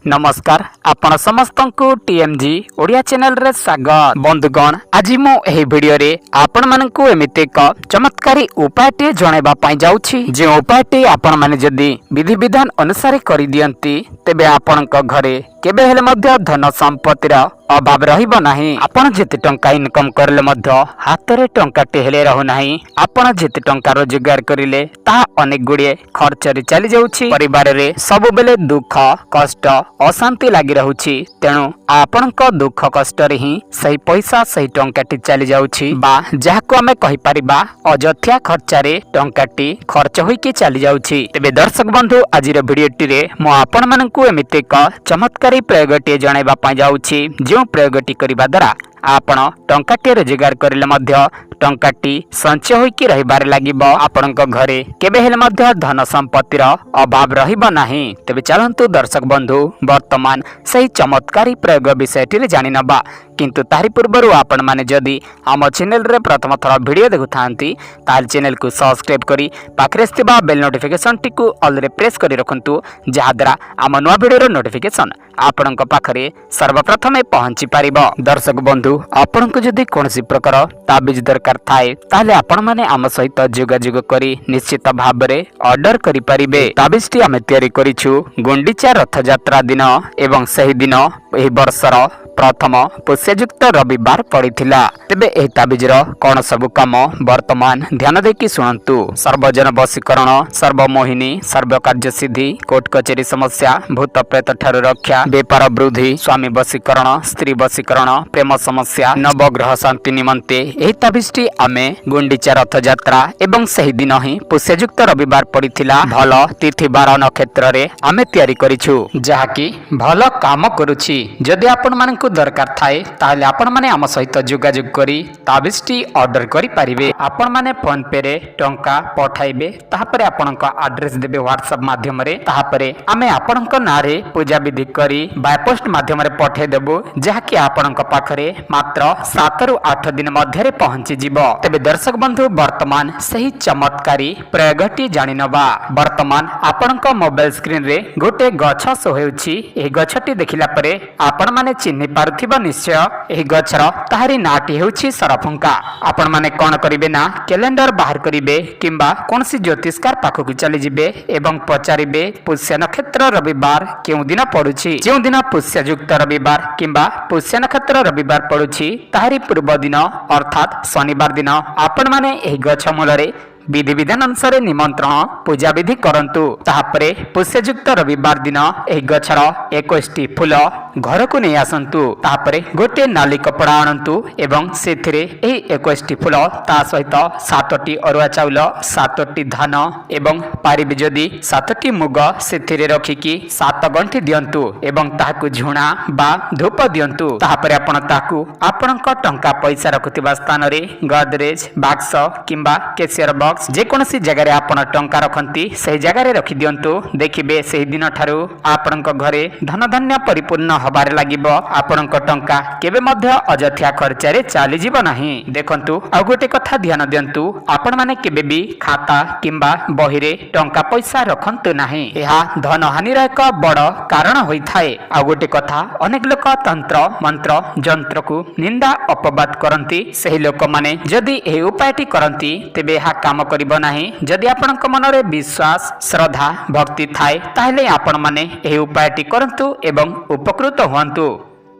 ନମସ୍କାର, ଆପଣ ସମସ୍ତଙ୍କୁ ଟିଏମଜି ଓଡ଼ିଆ ଚ୍ୟାନେଲରେ ସ୍ୱାଗତ। ବନ୍ଧୁଗଣ, ଆଜି ମୁଁ ଏହି ଭିଡ଼ିଓରେ ଆପଣମାନଙ୍କୁ ଏମିତି ଏକ ଚମତ୍କାରୀ ଉପାୟଟିଏ ଜଣାଇବା ପାଇଁ ଯାଉଛି, ଯେଉଁ ଉପାୟଟି ଆପଣମାନେ ଯଦି ବିଧିବିଧାନ ଅନୁସାରେ କରିଦିଅନ୍ତି, ତେବେ ଆପଣଙ୍କ ଘରେ କେବେ ହେଲେ ମଧ୍ୟ ଧନ ସମ୍ପତ୍ତିର ଅଭାବ ରହିବ ନାହିଁ। ଆପଣ ଯେତେ ଟଙ୍କା ଇନକମ୍ କରିଲେ ମଧ୍ୟ ହାତରେ ଟଙ୍କାଟେ ହେଲେ ରହୁନାହିଁ। ଆପଣ ଯେତେ ଟଙ୍କା ରୋଜଗାର କରିଲେ ତାହା ଅନେକ ଗୁଡ଼ିଏ ଖର୍ଚ୍ଚରେ ଚାଲି ଯାଉଛି। ପରିବାରରେ ସବୁବେଳେ ଦୁଃଖ, କଷ୍ଟ, ଅଶାନ୍ତି ଲାଗି ରହୁଛି। ତେଣୁ ଆପଣଙ୍କ ଦୁଃଖ କଷ୍ଟରେ ହିଁ ସେହି ପଇସା, ସେହି ଟଙ୍କାଟି ଚାଲି ଯାଉଛି ବା ଯାହାକୁ ଆମେ କହିପାରିବା ଅଯଥା ଖର୍ଚ୍ଚରେ ଟଙ୍କାଟି ଖର୍ଚ୍ଚ ହୋଇକି ଚାଲି ଯାଉଛି। ତେବେ ଦର୍ଶକ ବନ୍ଧୁ, ଆଜିର ଭିଡ଼ିଓଟିରେ ମୁଁ ଆପଣମାନଙ୍କୁ ଏମିତି ଏକ ଚମତ୍କାରୀ ପ୍ରୟୋଗଟିଏ ଜଣାଇବା ପାଇଁ ଯାଉଛି, ଯେଉଁ ପ୍ରୟୋଗଟି କରିବା ଦ୍ୱାରା ଆପଣ ଟଙ୍କାଟିଏ ରୋଜଗାର କରିଲେ ମଧ୍ୟ ଟଙ୍କାଟି ସଞ୍ଚୟ ହୋଇକି ରହିବାରେ ଲାଗିବ। ଆପଣଙ୍କ ଘରେ କେବେ ହେଲେ ମଧ୍ୟ ଧନ ସମ୍ପତ୍ତିର ଅଭାବ ରହିବ ନାହିଁ। ତେବେ ଚାଲନ୍ତୁ ଦର୍ଶକ ବନ୍ଧୁ, ବର୍ତ୍ତମାନ ସେହି ଚମତ୍କାରୀ ପ୍ରୟୋଗ ବିଷୟଟିରେ ଜାଣିନେବା। କିନ୍ତୁ ତାହାରି ପୂର୍ବରୁ ଆପଣମାନେ ଯଦି ଆମ ଚ୍ୟାନେଲରେ ପ୍ରଥମ ଥର ଭିଡ଼ିଓ ଦେଖୁଥାନ୍ତି, ତାହେଲେ ଚ୍ୟାନେଲକୁ ସବସ୍କ୍ରାଇବ୍ କରି ପାଖରେ ଥିବା ବେଲ୍ ନୋଟିଫିକେସନଟିକୁ ଅଲରେ ପ୍ରେସ୍ କରି ରଖନ୍ତୁ, ଯାହାଦ୍ୱାରା ଆମ ନୂଆ ଭିଡ଼ିଓର ନୋଟିଫିକେସନ ଆପଣଙ୍କ ପାଖରେ ସର୍ବପ୍ରଥମେ ପହଞ୍ଚି ପାରିବ। ଦର୍ଶକ ବନ୍ଧୁ, ଆପଣଙ୍କୁ ଯଦି କୌଣସି ପ୍ରକାର ତାବିଜ ଦରକାର ଥାଏ, ତାହେଲେ ଆପଣମାନେ ଆମ ସହିତ ଯୋଗାଯୋଗ କରି ନିଶ୍ଚିତ ଭାବରେ ଅର୍ଡର କରିପାରିବେ। ତାବିଜଟି ଆମେ ତିଆରି କରିଛୁ ଗୁଣ୍ଡିଚା ରଥଯାତ୍ରା ଦିନ ଏବଂ ସେହି ଦିନ ଏହି ବର୍ଷର ପ୍ରଥମ ପୁଷ୍ୟଯୁକ୍ତ ରବିବାର ପଡ଼ିଥିଲା। ତେବେ ଏହି ତାବିଜର କଣ ସବୁ କାମ, ବର୍ତ୍ତମାନ ଧ୍ୟାନ ଦେଇକି ଶୁଣନ୍ତୁ। ସର୍ବଜନ ବଶୀକରଣ, ସର୍ବମୋହିନୀ, ସର୍ବକାର୍ଯ୍ୟ ସିଦ୍ଧି, କୋର୍ଟ କଚେରୀ ସମସ୍ୟା, ଭୂତ ପ୍ରେତ ଠାରୁ ରକ୍ଷା, ବେପାର ବୃଦ୍ଧି, ସ୍ୱାମୀ ବଶୀକରଣ, ସ୍ତ୍ରୀ ବଶୀକରଣ, ପ୍ରେମ ସମସ୍ୟା, ନବଗ୍ରହ ଶାନ୍ତି ନିମନ୍ତେ ଏହି ତାବିଜଟି ଆମେ ଗୁଣ୍ଡିଚା ରଥଯାତ୍ରା ଏବଂ ସେହି ଦିନ ହିଁ ପୁଷ୍ୟଯୁକ୍ତ ରବିବାର ପଡ଼ିଥିଲା, ଭଲ ତିଥି, ବାର, ନକ୍ଷତ୍ରରେ ଆମେ ତିଆରି କରିଛୁ, ଯାହାକି ଭଲ କାମ କରୁଛି। ଯଦି ଆପଣମାନଙ୍କୁ ଦରକାର ଥାଏ, ତାହେଲେ ଆପଣମାନେ ଆମ ସହିତ ଯୋଗାଯୋଗ କରି ତାବିଜଟି ଅର୍ଡର କରିପାରିବେ। ଆପଣମାନେ ଫୋନ୍ ପେରେ ଟଙ୍କା ପଠାଇବେ, ତାହାପରେ ଆପଣଙ୍କ ଆଡ୍ରେସ୍ ଦେବେ ହ୍ୱାଟ୍ସଆପ୍ ମାଧ୍ୟମରେ। ତାହାପରେ ଆମେ ଆପଣଙ୍କ ନାଁରେ ପୂଜାବିଧି କରି ବାୟପୋଷ୍ଟ ମାଧ୍ୟମରେ ପଠାଇଦେବୁ, ଯାହାକି ଆପଣଙ୍କ ପାଖରେ ମାତ୍ର 7ରୁ 8 ଦିନ ମଧ୍ୟରେ ପହଞ୍ଚିଯିବ। ତେବେ ଦର୍ଶକ ବନ୍ଧୁ, ବର୍ତ୍ତମାନ ସେହି ଚମତ୍କାରୀ ପ୍ରୟୋଗଟି ଜାଣିନେବା। ବର୍ତ୍ତମାନ ଆପଣଙ୍କ ମୋବାଇଲ ସ୍କ୍ରିନରେ ଗୋଟେ ଗଛ ଶୋ ହେଉଛି। ଏହି ଗଛଟି ଦେଖିଲା ପରେ ଆପଣମାନେ ଚିହ୍ନି ପାରୁଥିବ ନିଶ୍ଚୟ ଏହି ଗଛର ତାହାରି ନାଁଟି ହେଉଛି ସରଫୁଙ୍କା। ଆପଣମାନେ କଣ କରିବେ ନା, କ୍ୟାଲେଣ୍ଡର ବାହାର କରିବେ କିମ୍ବା କୌଣସି ଜ୍ୟୋତିଷକାର ପାଖକୁ ଚାଲିଯିବେ ଏବଂ ପଚାରିବେ, ପୁଷ୍ୟ ନକ୍ଷତ୍ର ରବିବାର କେଉଁ ଦିନ ପଡୁଛି? ଯେଉଁ ଦିନ ପୁଷ୍ୟଯୁକ୍ତ ରବିବାର କିମ୍ବା ପୁଷ୍ୟ ନକ୍ଷତ୍ର ରବିବାର ପଡୁଛି, ତାହାରି ପୂର୍ବ ଦିନ ଅର୍ଥାତ୍ ଶନିବାର ଦିନ ଆପଣମାନେ ଏହି ଗଛ ମୂଳରେ ବିଧିବିଧାନ ଅନୁସାରେ ନିମନ୍ତ୍ରଣ ପୂଜାବିଧି କରନ୍ତୁ। ତାହାପରେ ପୁଷ୍ୟଯୁକ୍ତ ରବିବାର ଦିନ ଏହି ଗଛର 21ଟି ଫୁଲ ଘରକୁ ନେଇ ଆସନ୍ତୁ। ତାହାପରେ ଗୋଟିଏ ନାଲି କପଡ଼ା ଆଣନ୍ତୁ ଏବଂ ସେଥିରେ ଏହି 21ଟି ଫୁଲ, ତା ସହିତ ସାତଟି ଅରୁଆ ଚାଉଳ, ସାତଟି ଧାନ ଏବଂ ପାରିବେ ଯଦି ସାତଟି ମୁଗ ସେଥିରେ ରଖିକି ସାତ ଗଣ୍ଠି ଦିଅନ୍ତୁ ଏବଂ ତାହାକୁ ଝୁଣା ବା ଧୂପ ଦିଅନ୍ତୁ। ତାହାପରେ ଆପଣ ତାହାକୁ ଆପଣଙ୍କ ଟଙ୍କା ପଇସା ରଖୁଥିବା ସ୍ଥାନରେ, ଗଦରେଜ, ବାକ୍ସ କିମ୍ବା କେସିୟର ବକ୍ସ, ଯେକୌଣସି ଜାଗାରେ ଆପଣ ଟଙ୍କା ରଖନ୍ତି, ସେହି ଜାଗାରେ ରଖିଦିଅନ୍ତୁ। ଦେଖିବେ, ସେହି ଦିନ ଠାରୁ ଆପଣଙ୍କ ଘରେ ଧନଧାନ୍ୟ ପରିପୂର୍ଣ୍ଣ ହବାରେ ଲାଗିବ। ଆପଣଙ୍କ ଟଙ୍କା କେବେ ମଧ୍ୟ ଅଯଥା ଖର୍ଚ୍ଚରେ ଚାଲିଯିବ ନାହିଁ। ଦେଖନ୍ତୁ, ଆଉ ଗୋଟେ କଥା ଧ୍ୟାନ ଦିଅନ୍ତୁ। ଆପଣମାନେ କେବେ ବି ଖାତା କିମ୍ବା ବହିରେ ଟଙ୍କା ପଇସା ରଖନ୍ତୁ ନାହିଁ। ଏହା ଧନହାନିର ଏକ ବଡ଼ କାରଣ ହୋଇଥାଏ। ଆଉ ଗୋଟେ କଥା, ଅନେକ ଲୋକ ତନ୍ତ୍ର ମନ୍ତ୍ର ଯନ୍ତ୍ରକୁ ନିନ୍ଦା ଅପବାଦ କରନ୍ତି। ସେହି ଲୋକମାନେ ଯଦି ଏହି ଉପାୟଟି କରନ୍ତି, ତେବେ ଏହା କାମ କରିବ ନାହିଁ। ଯଦି ଆପଣଙ୍କ ମନରେ ବିଶ୍ୱାସ, ଶ୍ରଦ୍ଧା, ଭକ୍ତି ଥାଏ, ତାହେଲେ ଆପଣମାନେ ଏହି ଉପାୟଟି କରନ୍ତୁ ଏବଂ ଉପକୃତ ହୁଅନ୍ତୁ।